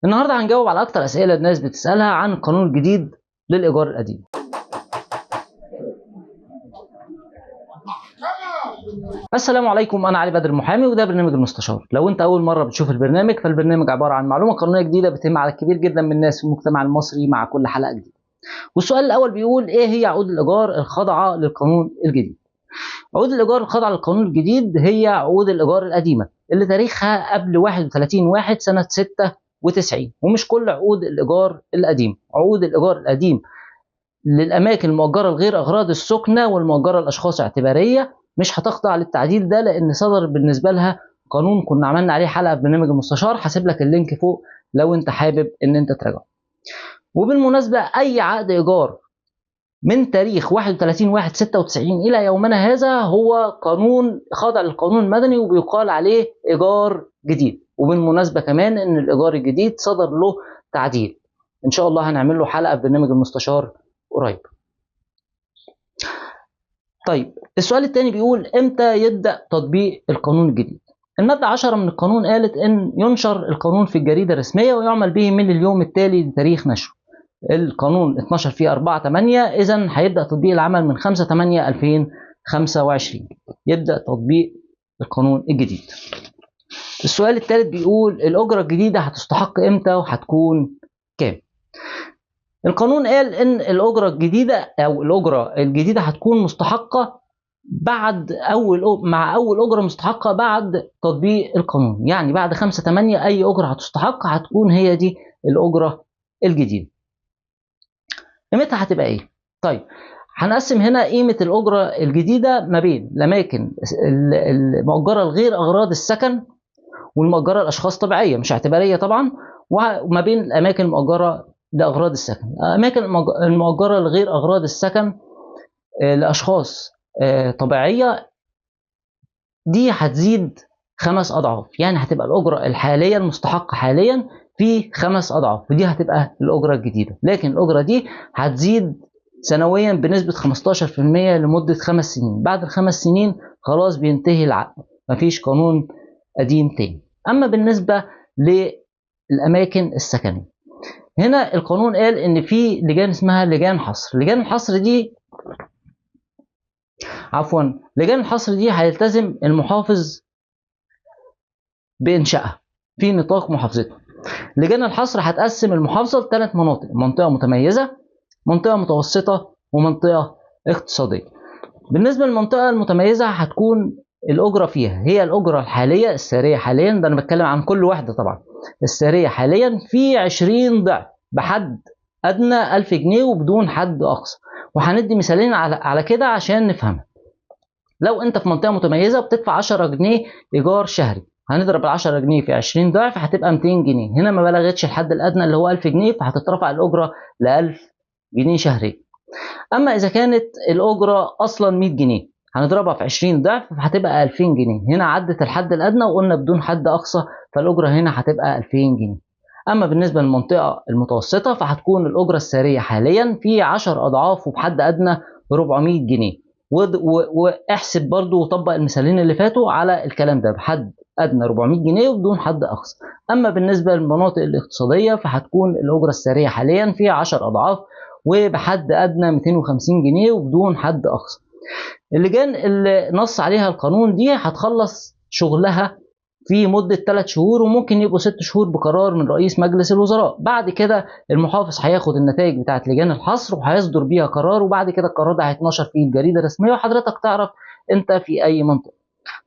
النهارده هنجاوب على اكتر اسئلة الناس بتسالها عن القانون الجديد للايجار القديم. السلام عليكم، انا علي بدر المحامي وده برنامج المستشار. لو انت اول مرة بتشوف البرنامج، فالبرنامج عبارة عن معلومة قانونية جديدة بتهم على كبير جدا من الناس في المجتمع المصري مع كل حلقة جديدة. والسؤال الاول بيقول ايه هي عقود الايجار الخاضعه للقانون الجديد؟ عقود الايجار الخاضعه للقانون الجديد هي عقود الايجار القديمة اللي تاريخها قبل 31/1 سنة 96، ومش كل عقود الايجار القديم. عقود الايجار القديم للاماكن المؤجرة لغير اغراض السكنة والمؤجره لاشخاص اعتباريه مش هتخضع للتعديل ده، لان صدر بالنسبة لها قانون كنا عملنا عليه حلقة في برنامج المستشار، هسيب لك ال link فوق لو انت حابب ان انت تراجعه. وبالمناسبة اي عقد ايجار من تاريخ 31/1/96 الى يومنا هذا هو قانون خاضع للقانون المدني وبيقال عليه ايجار جديد. وبالمناسبة كمان ان الايجار الجديد صدر له تعديل، ان شاء الله هنعمل له حلقة في برنامج المستشار قريب. طيب السؤال الثاني بيقول امتى يبدا تطبيق القانون الجديد؟ المادة 10 من القانون قالت ان ينشر القانون في الجريدة الرسمية ويعمل به من اليوم التالي لتاريخ نشره. القانون 12 في 4/8، اذا هيبدا تطبيق العمل من 5/8/2025 يبدا تطبيق القانون الجديد. السؤال الثالث بيقول الاجرة الجديدة هتستحق امتى وهتكون كام؟ القانون قال ان الاجرة الجديدة او الاجرة الجديدة هتكون مستحقه بعد مع اول اجره مستحقه بعد تطبيق القانون، يعني بعد 5/8 اي اجره هتستحق هتكون هي دي الاجرة الجديدة. قيمتها هتبقى ايه؟ طيب هنقسم هنا قيمة الاجرة الجديدة ما بين الاماكن المؤجرة لغير اغراض السكن والمؤجره لاشخاص طبيعية مش اعتباريه طبعا، وما بين الاماكن المؤجرة لاغراض السكن. الاماكن المؤجرة لغير اغراض السكن لاشخاص طبيعية دي هتزيد 5 اضعاف، يعني هتبقى الاجرة الحالية المستحقه حاليا في 5 اضعاف، ودي هتبقى الاجرة الجديدة. لكن الاجرة دي هتزيد سنويا بنسبة 15% لمدة 5 سنين، بعد ال5 سنين خلاص بينتهي العقد، مفيش قانون قديم تاني. اما بالنسبة للاماكن السكنية، هنا القانون قال ان في لجان اسمها لجان حصر. لجان الحصر دي لجان الحصر دي هيلتزم المحافظ بانشائها في نطاق محافظته. لجان الحصر هتقسم المحافظة لثلاث مناطق: منطقة متميزة، منطقة متوسطه، ومنطقة اقتصادية. بالنسبة للمنطقة المتميزة هتكون الاجرة فيها هي الاجرة الحالية الساريه حاليا، ده انا بتكلم عن كل واحدة طبعا، الساريه حاليا في 20 ضعف بحد ادنى 1000 جنيه وبدون حد اقصى. وهندي مثالين على كده عشان نفهمها. لو انت في منطقة متميزة بتدفع 10 جنيه ايجار شهري، هنضرب ال 10 جنيه في 20 ضعف هتبقى 200 جنيه. هنا ما بلغتش الحد الادنى اللي هو 1000 جنيه، فهتترفع الاجرة ل 1000 جنيه شهريا. اما اذا كانت الاجرة اصلا 100 جنيه، هنضربها في 20 ضعف فهتبقى 2000 جنيه. هنا عدت الحد الادنى وقلنا بدون حد اقصى، فالاجره هنا هتبقى 2000 جنيه. اما بالنسبة للمنطقة المتوسطة فهتكون الاجرة الساريه حاليا في 10 اضعاف وبحد ادنى 400 جنيه. واحسب برضو وطبق المثالين اللي فاتوا على الكلام ده، بحد ادنى 400 جنيه وبدون حد اقصى. اما بالنسبة للمناطق الاقتصادية فهتكون الاجرة الساريه حاليا في 10 اضعاف وبحد ادنى 250 جنيه وبدون حد اقصى. اللجان اللي نص عليها القانون دي هتخلص شغلها في مدة 3 شهور، وممكن يبقوا 6 شهور بقرار من رئيس مجلس الوزراء. بعد كده المحافظ هياخد النتائج بتاعت لجان الحصر وهيصدر بيها قرار، وبعد كده القرار ده هيتنشر في الجريدة الرسمية وحضرتك تعرف انت في اي منطقة.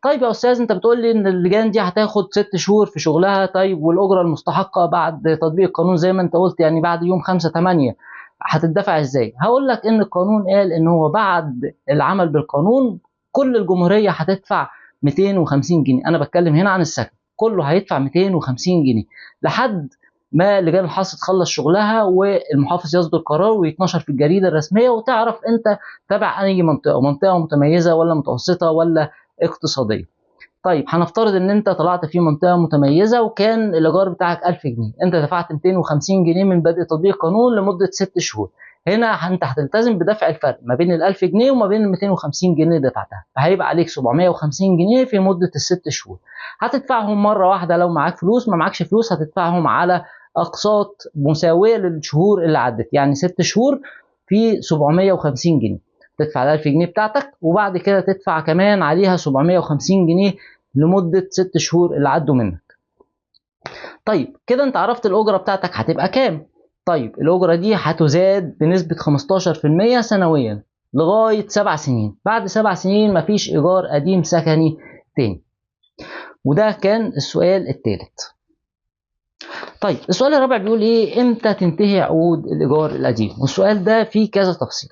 طيب يا استاذ، انت بتقول لي ان اللجان دي هتاخد 6 شهور في شغلها، طيب والاجرة المستحقة بعد تطبيق القانون زي ما انت قلت يعني بعد يوم 5/8 هتدفع ازاي؟ هقول لك ان القانون قال ان هو بعد العمل بالقانون كل الجمهورية هتدفع 250 جنيه. انا بتكلم هنا عن السكن، كله هيدفع 250 جنيه لحد ما لجان الحصر تخلص شغلها والمحافظ يصدر قرار ويتنشر في الجريدة الرسمية، وتعرف انت تبع اي منطقة، منطقة متميزة ولا متوسطه ولا اقتصادية. طيب هنفترض ان انت طلعت في منطقة متميزة وكان الايجار بتاعك 1000 جنيه، انت دفعت 250 جنيه من بدء تطبيق القانون لمدة 6 شهور. هنا انت هتلتزم بدفع الفرق ما بين ال 1000 جنيه وما بين ال 250 جنيه اللي دفعتها، فهيبقى عليك 750 جنيه في مده ال6 شهور. هتدفعهم مرة واحدة لو معاك فلوس، ما معكش فلوس هتدفعهم على اقساط مساوية للشهور اللي عدت، يعني 6 شهور في 750 جنيه. تدفع 1000 جنيه بتاعتك وبعد كده تدفع كمان عليها 750 جنيه لمدة 6 شهور اللي عدوا منك. طيب كده انت عرفت الاجرة بتاعتك هتبقى كام. طيب الاجرة دي هتزاد بنسبة 15% سنويا لغاية 7 سنين، بعد 7 سنين مفيش ايجار قديم سكني تاني. وده كان السؤال الثالث. طيب السؤال الرابع بيقول ايه؟ امتى تنتهي عقود الايجار القديم؟ والسؤال ده فيه كذا تفصيل.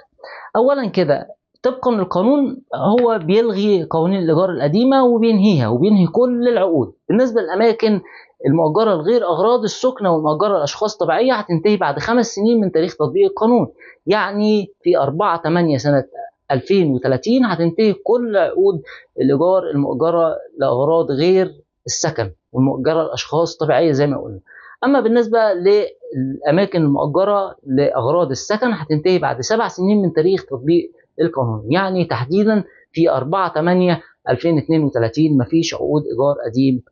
اولا كده طبقا للقانون هو بيلغي قوانين الايجار القديمة وبينهيها وبينهي كل العقود. بالنسبة للاماكن المؤجرة لغير اغراض السكنة والمؤجره لاشخاص طبيعية هتنتهي بعد 5 سنين من تاريخ تطبيق القانون، يعني في 4/8 سنة 2030 هتنتهي كل عقود الايجار المؤجرة لاغراض غير السكن والمؤجره لاشخاص طبيعية زي ما قلنا. اما بالنسبة للاماكن المؤجرة لاغراض السكن هتنتهي بعد 7 سنين من تاريخ تطبيق القانون، يعني تحديدا في 4/8/2032 مفيش عقود ايجار قديم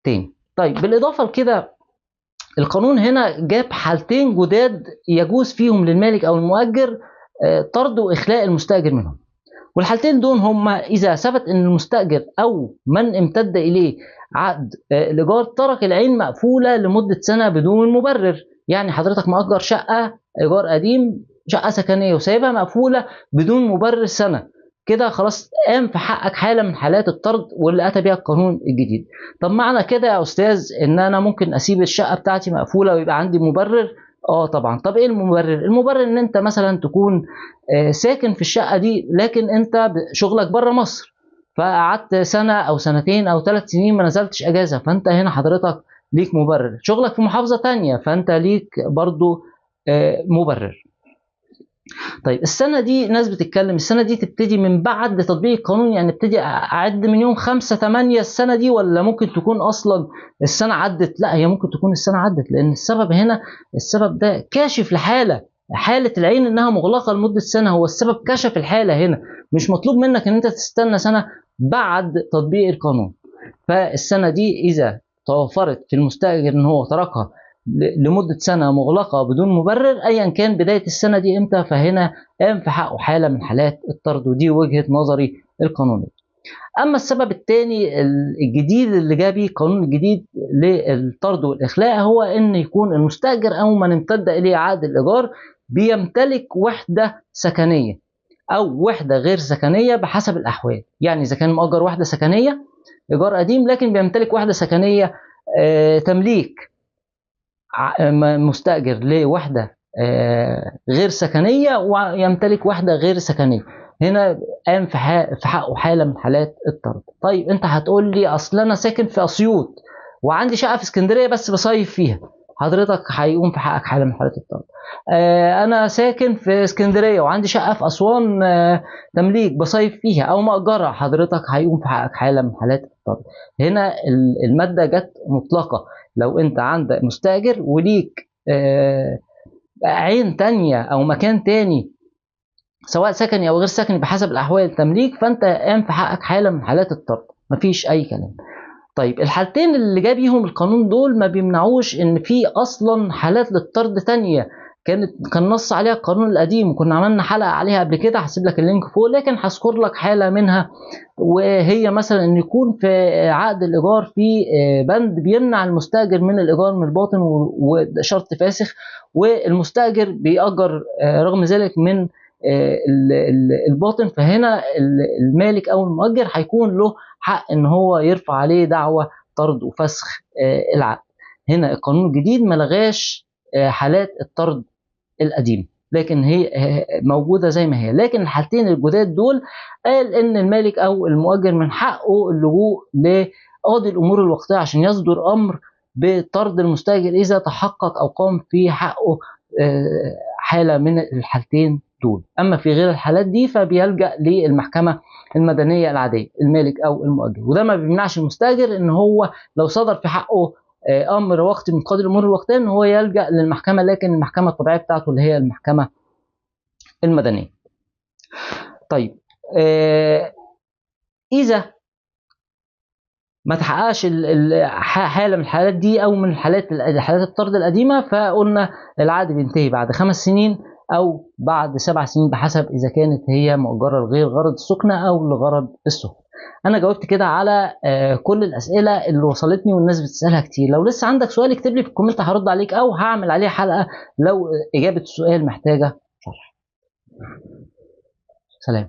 تاني. طيب بالاضافة لكده القانون هنا جاب حالتين جداد يجوز فيهم للمالك او المؤجر طرد واخلاء المستاجر منهم، والحالتين دول هما اذا ثبت ان المستاجر او من امتد اليه عقد الايجار ترك العين مقفولة لمدة سنة بدون مبرر. يعني حضرتك مأجر شقه ايجار قديم، شقه سكنية، وسايبها مقفولة بدون مبرر سنة، كده خلاص قام في حقك حاله من حالات الطرد واللي اتى بيها القانون الجديد. طب معنى كده يا استاذ ان انا ممكن اسيب الشقة بتاعتي مقفولة ويبقى عندي مبرر؟ اه طبعا. طب ايه المبرر؟ المبرر ان انت مثلا تكون ساكن في الشقة دي لكن انت شغلك بره مصر، فقعدت سنة او سنتين او 3 سنين ما نزلتش اجازه، فانت هنا حضرتك ليك مبرر. شغلك في محافظة تانية فانت ليك برضو مبرر. طيب السنة دي ناس بتتكلم السنة دي تبتدي من بعد تطبيق القانون، يعني ابتدي اعد من يوم 5/8 السنة دي، ولا ممكن تكون اصلا السنة عدت؟ لا، هي ممكن تكون السنة عدت، لان السبب هنا السبب ده كاشف لحاله، حاله العين انها مغلقة لمدة سنة، هو السبب كشف الحالة هنا، مش مطلوب منك ان انت تستنى سنة بعد تطبيق القانون. فالسنة دي اذا توفرت في المستاجر ان هو تركها لمدة سنة مغلقة بدون مبرر أيا كان بداية السنة دي إمتى، فهنا قام في حقه حالة من حالات الطرد، ودي وجهة نظري القانونية. أما السبب الثاني الجديد اللي جاب بيه القانون الجديد للطرد والإخلاء هو إن يكون المستأجر أو من امتد إليه عقد الإيجار بيمتلك وحدة سكنية أو وحدة غير سكنية بحسب الأحوال. يعني إذا كان مؤجر وحدة سكنية إيجار قديم لكن بيمتلك وحدة سكنية تمليك، مستأجر لوحدة غير سكنية ويمتلك وحدة غير سكنية، هنا قام في حقه حالة من حالات الطرد. طيب انت هتقول لي اصل انا ساكن في اسيوط وعندي شقة في اسكندرية بس بصيف فيها، حضرتك هيقوم في حقك حالة من حالات الطرد. انا ساكن في اسكندرية وعندي شقة في اسوان تمليك بصيف فيها او مأجرة، حضرتك هيقوم في حقك حالة من حالات الطرد. هنا المادة جت مطلقة، لو انت عندك مستأجر وليك عين تانية او مكان تاني سواء سكني او غير سكني بحسب الاحوال التمليك، فانت قام في حقك حالة من حالات الطرد، مفيش اي كلام. طيب الحالتين اللي جاب بيهم القانون دول ما بيمنعوش ان في اصلا حالات للطرد تانية كان نص عليها القانون القديم، وكنا عملنا حلقة عليها قبل كده، هسيب لك ال link فوق، لكن هذكر لك حالة منها، وهي مثلا ان يكون في عقد الايجار في بند بيمنع المستأجر من الايجار من الباطن وشرط فاسخ، والمستأجر بيأجر رغم ذلك من الباطن، فهنا المالك او المؤجر هيكون له حق ان هو يرفع عليه دعوة طرد وفسخ العقد. هنا القانون الجديد ما لغاش حالات الطرد القديم، لكن هي موجودة زي ما هي. لكن الحالتين الجداد دول قال ان المالك او المؤجر من حقه اللجوء لقاضي الامور الوقتية عشان يصدر امر بطرد المستأجر اذا تحقق او قام في حقه حالة من الحالتين دول. اما في غير الحالات دي فبيلجأ للمحكمة المدنية العادية المالك او المؤجر، وده ما بيمنعش المستأجر ان هو لو صدر في حقه امر وقتي من قاضي الامور الوقتية ان هو يلجأ للمحكمة، لكن المحكمة الطبيعية بتاعته اللي هي المحكمة المدنية. طيب اذا ما تحققش حاله من الحالات دي او من حالات الطرد القديمة، فقلنا العقد بينتهي بعد 5 سنين او بعد 7 سنين بحسب اذا كانت هي مؤجره لغير غرض السكنة او لغرض السكنة. انا جاوبت كده على كل الاسئلة اللي وصلتني والناس بتسالها كتير. لو لسه عندك سؤال اكتب لي في ال comment هرد عليك، او هعمل عليه حلقة لو اجابه السؤال محتاجه شرح.